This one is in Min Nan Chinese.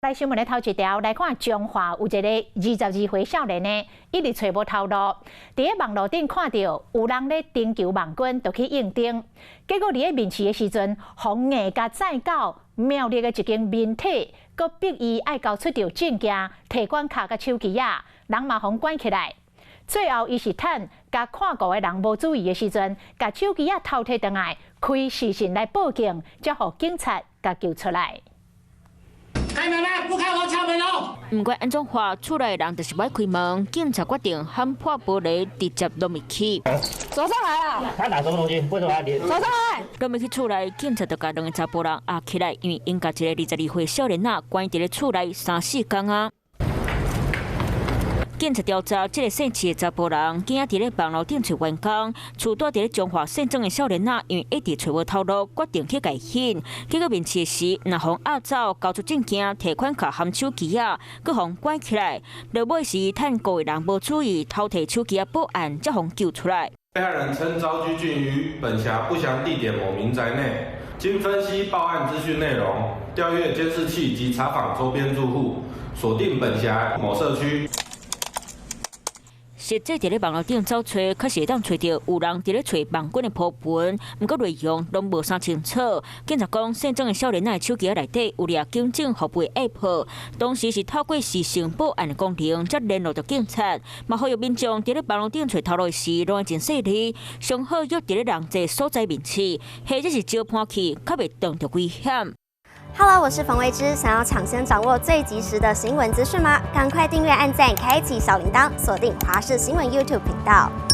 來新聞的頭一條來看，彰化有一个22歲少年呢，一直揣無頭路。佇咧網路頂看著有人咧徵求網軍，就去應徵。結果佇咧面試的時陣，予硬共載到苗栗的一間民體，閣逼伊愛交出著證件、提款卡佮手機仔，人嘛予關起來。最後，伊是趁共看顧的人無注意的時陣，共手機仔偷提轉來，開視訊來報警，才予警察共救出來。開門啦！不開我敲門囉。毋管按怎喊，厝內人就是無愛開門。警察決定撼破玻璃，直接落入去。走上來啊！他拿什麼東西？為什麼要你？走上來！落入去厝內，警察就共兩个查埔人押起來，因為𪜶共一个22歲少年仔關佇咧厝內三四工啊。警察調查，這个姓徐的查埔人，囝佇咧網路頂揣員工，厝蹛佇咧彰化姓曾的少年仔，因為一直揣無頭路，決定去共騙。結果面試時，若予押走，交出證件、提款卡含手機仔，閣予關起來。落尾時，趁顧的人無注意，偷提手機仔報案，才予救出來。被害人稱遭拘禁於本轄不詳地點某民宅內，經分析報案資訊內容，調閱監視器及查訪周邊住戶，鎖定本轄某社區。實際佇咧網路頂走揣，確實會當揣著有人佇咧揣網軍的鋪文，毋過內容攏無啥清楚。警察講，姓曾的少年仔手機內底有掠警政服務 App，當時是透過視訊報案的功能，才聯絡著警察。嘛呼籲民眾佇咧網路頂揣頭路時，攏愛真細膩，上好約佇咧人濟所在面試，或者是招伴去，較袂撞著危險。 Hello，我是馮慧芝，想要搶先掌握最及時的新聞資訊嗎？趕快訂閱、按讚、開啟小鈴鐺，鎖定華視新聞 YouTube 頻道。